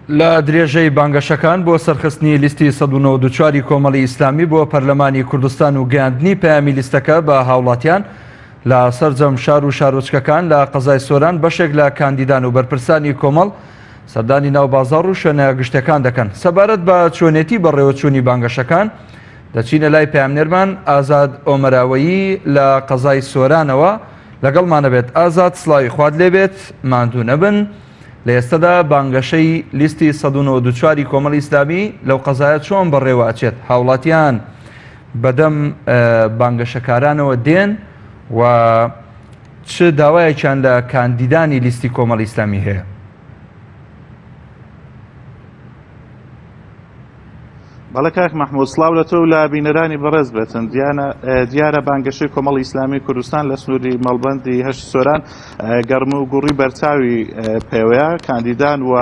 لە درێژەی بانگەشەکان بۆ سەرخستنی لیستی 194 ی کۆمەڵی ئیسلامی بۆ پەرلەمانی کوردستان و گەیاندنی پەیامی لیستەکە بە هاوڵاتیان لە سەرجەم شار و شارۆچکەکان لە قەزای سۆران بەشێک لە کاندیدان و بەرپرسانی کۆمەڵ سەردانی ناو بازاڕ و شوێنە گشتەکان دەکەن. سەبارەت بە چۆنێتی بەڕێوەچوونی بانگەشەکان دەچینە لای پەیامنێرمان ئازاد ئۆمەراوەیی لە قەزای سۆرانەوە لەگەڵمانە بێت. ئازاد سڵاوی خوات لێبێت، ماندوو نەبن. لە ئێستەدا بانگەشەی لیستی 194 ی کۆمەڵی ئیسلامی لەو قەزایە چۆن بەڕێوە ئەچێت؟ هاوڵاتیان بەدەم بانگەشەکارانەوە دێن و چ داوایەکیان لە کاندیدانی لیستی کۆمەڵی ئیسلامی هەیە؟ بەڵێ کاک مەحمود سڵاو لە تۆ و لە بینەرانی بەڕێز بێتن دیانە دیارە بانگەشەی کۆمەڵی ئیسلامی کوردستان لە سنووری مەڵبەندی هەشت سۆران گەرم و گوڕی بەرچاوی پێوەیە کاندیدان و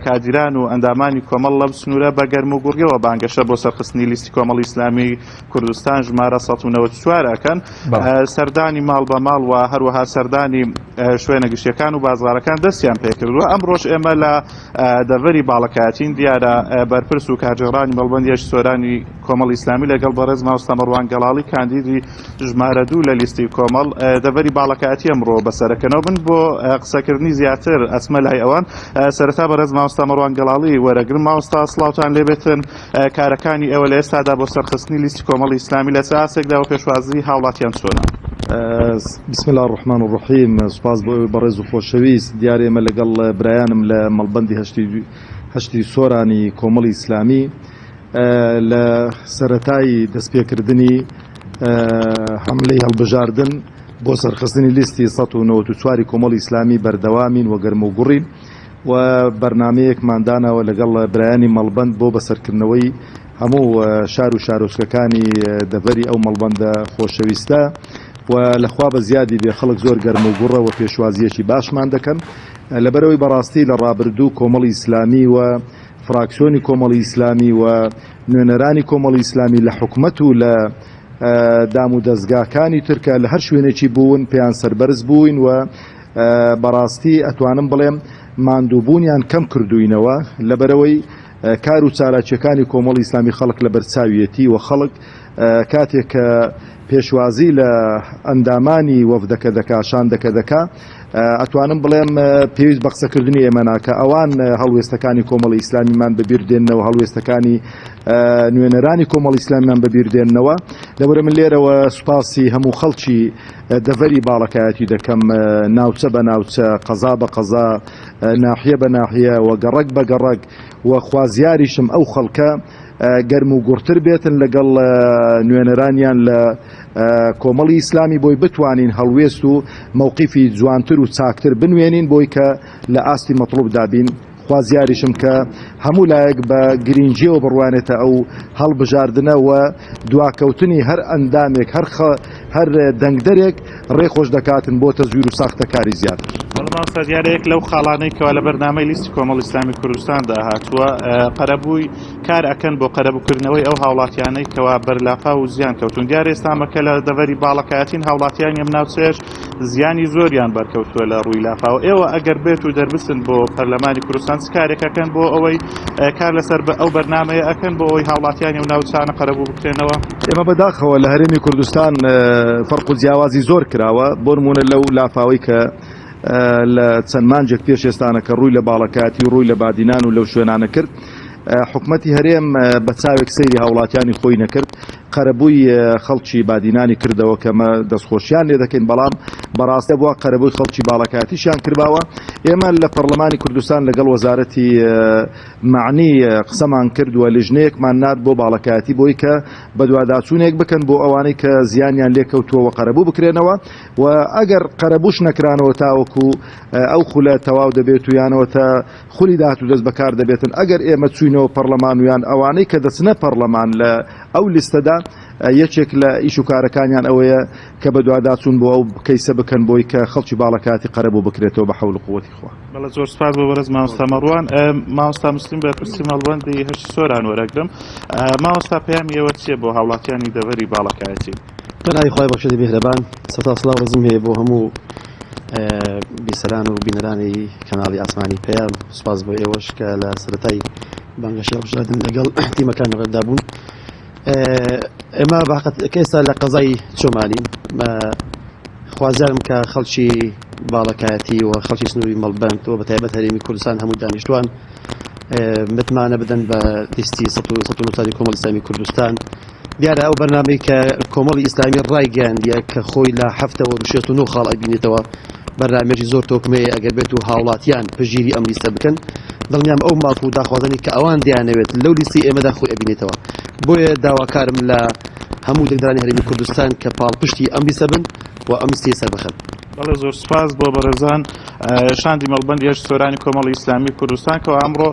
کادیران و ئەندامانی کۆمەڵ لەم سنوورە بە گەرم و گوڕیەوە بانگەشە بۆ سەرخستنی لیستی کۆمەڵی ئیسلامی کوردستان ژمارە 194 ئەکەن سەردانی ماڵ بە ماڵ و هەروەها سەردانی شوێنە گشتیەکان و بازارەکان دەستیان پێکردووە ئەمڕۆش ئێمە لە دەڤەری باڵەکایەتین دیارە بەرپرس و کارگێڕانی مەڵبەندی سۆرانی کۆمەڵی ئیسلامی لەگەڵ بەڕێز مامۆستا مەڕوان گەڵاڵی کاندیدی ژمارە دوو لە لیستی کۆمەڵ دەڤەری باڵەکایەتی ئەمڕۆ بەسەرەکەنەوە بن بۆ قسەکردنی زیاتر ئەچمە لای ئەوان سەرەتا بەڕێز مامۆستا مەڕوان گەڵاڵی وەرەگرم مامۆستا سڵاوتان لێبێتن کارەکانی ئێوە لە ئێستادا بۆ سەرخستنی لیستی کۆمەڵی ئیسلامی لە چ ئاستێکدا و پێشوازی هاوڵاتیان چۆنە؟ بسم اللە الرحمن الرحیم سوپاس بۆ ئێوەی بەڕێز و خۆشەویست دیارە ئێمە لەگەڵ برایانم لە مەڵبەندی هەشتی هەشتی سۆرانی کۆمەڵی ئیسلامی لە سەرەتای دەستپێکردنی حملەی هەڵبژاردن بۆ سەرخستنی لیستی 194 کۆمەڵی ئیسلامی بەردەوامین و گەرم و گوڕین و بەرنامەیەکمان داناوە لەگەڵ برایانی مەڵبەند بۆ بەسەرکردنەوەی هەموو شار و شارۆچکەکانی دەڤەری ئەو مەڵبەندە خۆشەویستە و لەخوا بە زیادی بێ خەڵک زۆر گەرم و گوڕە و پێشوازیەکی باشمان دەکەن لەبەرەوەی بەڕاستی لە ڕابردوو کۆمەڵی ئیسلامی و فراکسیۆنی کۆمەڵی ئیسلامی و نوێنەرانی کۆمەڵی ئیسلامی لە حکومەت و لە دام و دەزگاکانی ترکە لە هەر شوێنێکی بوون پێیان سەربەرز بووین و بەڕاستی ئەتوانم بڵێم ماندووبوونیان کەم کردووینەوە لەبەرەوەی کار و چالاکیەکانی کۆمەڵی ئیسلامی خەڵک لە بەرچاویەتی و خەڵک کاتێک کە پێشوازی لە ئەندامانی وەفدەکە دەکا شاندەکە دەکا ئەتوانم بڵێم پێویست بە قسەکردنی ئێمە ناکە ئەوان هەڵوێستەکانی کۆمەڵی ئیسلامیمان بەبیر دێنەوە هەڵوێستەکانی نوێنەرانی کۆمەڵی ئیسلامیمان بەبیر دێنەوە لەبەرە من لێرەوە سوپاسی هەموو خەڵکی دەڤەری باڵەکایەتی دەکەم ناوچە بە ناوچە، قەزا بە قەزا، ناحیە بە ناحیە و گەڕەک بە گەڕەک و خوازیاریشم ئەو خەڵکە گەرم و گوڕتر بێتن لەگەڵ نوێنەرانیان لە کۆمەڵی ئیسلامی بۆی بتوانین هەڵوێست و مەوقیفی جوانتر و چاکتر بنوێنین بۆی کە لە ئاستی مەتڵوبدا بین. خوازیاریشم کە هەموو لایەک بە گرینگیەوە بڕوانێتە ئەو هەڵبژاردنە و دواکەوتنی هەر ئەندامێک هەر هەر دەنگدەرێک ڕێ خۆش دەکاتن بۆ تەزویر و ساختەکاری زیاتر. بەڵێ مامۆستا دیارە یەک لەو خاڵانەی کەوا لە بەرنامەی لیستی کۆمەڵی ئیسلامی کوردستاندا هاتووە قەرەبووی کار ئەکەن بۆ قەرەبووکردنەوەی ئەو هاوڵاتیانەی کەوا بەر لافاو و زیان کەوتون دیارە ئێستا ئەمەکە لە دەڤەری باڵەکایەتین هاوڵاتیانی ئەم ناوچەیەش زیانی زۆریان بەرکەوتووە لە ڕووی لافاو ئێوە ئەگەر بێت و دەربچن بۆ پەرلەمانی کوردستان چ کارێک ئەکەن بۆ ئەوەی کار لەسەر بە ئەو بەرنامەیە ئەکەن بۆ ئەوەی هاوڵاتیانی و ناوچانە قەرەبوو بکرێنەوە؟ ئێمە بەداخەوە لە هەرێمی کوردستان فەرق و جیاوازی زۆر کراوە بۆ نمونە لەو لافاوەی کە لە چەند مانجێک پێش ئێستانە کە ڕووی لە باڵەکاتی و ڕووی لە بادینان و لەو شوێنانە کرد حکومەتی هەرێم بە چاوێک سەیری هاوڵاتیانی خۆی نەکرد قەرەبووی خەڵکی بادینانی کردەوە کە مە دەستخۆشیان لێ دەکەین بەڵام بەڕاستە بووە قەرەبووی خەڵکی باڵەکاتیشیان کردباوە ئێمە لە پەرلەمانی کوردستان لەگەڵ وەزارەتی معنی قسەمان کرد و لیژنەیەکمان نارد بۆ باڵەکایەتی بۆی کە بەدواداچوونێک بکەن بۆ ئەوانەی کە زیانیان لێکەوتووە قەرەبوو بکرێنەوە و ئەگەر قەرەبووش نەکرانەوە تاوەکو ئەو خولە تەواو دەبێت و یانەوە تا خولی داهاتوو دەست بەکار دەبێتن ئەگەر ئێمە چوینەوە پەڕلەمان و یان ئەوانەی کە دەچنە پەڕلەمان لە ئەو لیستەدا یەکێک لە ئیش و کارەکانیان ئەوەیە کە بەدواداچوون بۆ ئەو کەیسە بکەن بۆی کە خەڵکی باڵەکاتی قەرەبوو بکرێتەوە بە حەول و قوەتی خوا. بەڵێ زۆر سپاس بۆ بەڕێز مامۆستا مەڕوان. مامۆستا مسلیم بەرپرسی مەڵبەندی هەشتی سۆران وەرەگرم. مامۆستا پەیامی ئێوە چییە بۆ هاوڵاتیانی دەڤەری باڵەکایەتی؟ بەناوی خوای بەخشندەی میهرەبان سەتا سڵاو ڕێزم هەیە بۆ هەموو. بیسەران و بینەرانی کەناڵی ئاسمانی پەیام، سوپاس بۆ ئێوەش کە لە سەرەتای بانگەشەی هەڵبژاردن لەگەڵ تیمەکانی ڕێدا بوون. ئێمە باقەت کە ئێستا لە قەزای چۆمانین، خوازیارم کە خەڵکی باڵەکایەتی و خەڵکی سنووری مەڵبەند و بە تایبەت هەرێمی کوردستان هەموو دانیشتوان متمانە بدەن بە لیستی 194 کۆمەڵی ئیسلامی کوردستان. دیارە ئەو بەرنامەی کە کۆمەڵی ئیسلامی ڕایگەیاندیە کە خۆی لە هەفتەوە 69 خاڵ ئەبینێتەوە بەرنامەیەکی زۆر تۆکمەیە ئەگەر بێت و هاوڵاتیان پشتگیری ئەم لیستە بکەن دڵنیام ئەو ماف و داخوازانی کە ئەوان دەیانەوێت لەو لیستی ئێمەدا خۆی ئەبینێتەوە بۆیە داواکارم لە هەموو دەنگدەرانی هەرێمی کوردستان کە پاڵپشتی ئەم لیستە بن و ئەم لیستەی سەربخەن. بەڵێ زۆر سوپاس بۆ بەڕێزان شاندی مەڵبەندی هەشت سۆرانی کۆمەڵی ئیسلامی کوردستان کەوا ئەمڕۆ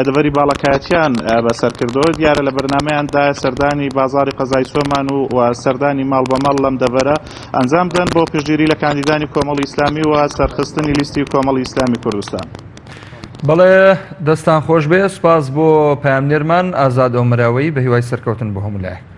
دەڤەری باڵەکایەتیان بەسەر کردەوە دیارە لە بەرنامەیاندا سەردانی بازاری قەزای چۆمان و و سەردانی ماڵ بە ماڵ لەم دەڤەرە ئەنجام بدەن بۆ پشتگیری لە کاندیدانی کۆمەڵی ئیسلامی و سەرخستنی لیستی کۆمەڵی ئیسلامی کوردستان. بەڵێ دەستان خۆش بێ سوپاس بۆ پەیامنێرمان ئازاد ئۆمەراوەیی بە هیوای سەرکەوتن بۆ هەموو لایەک.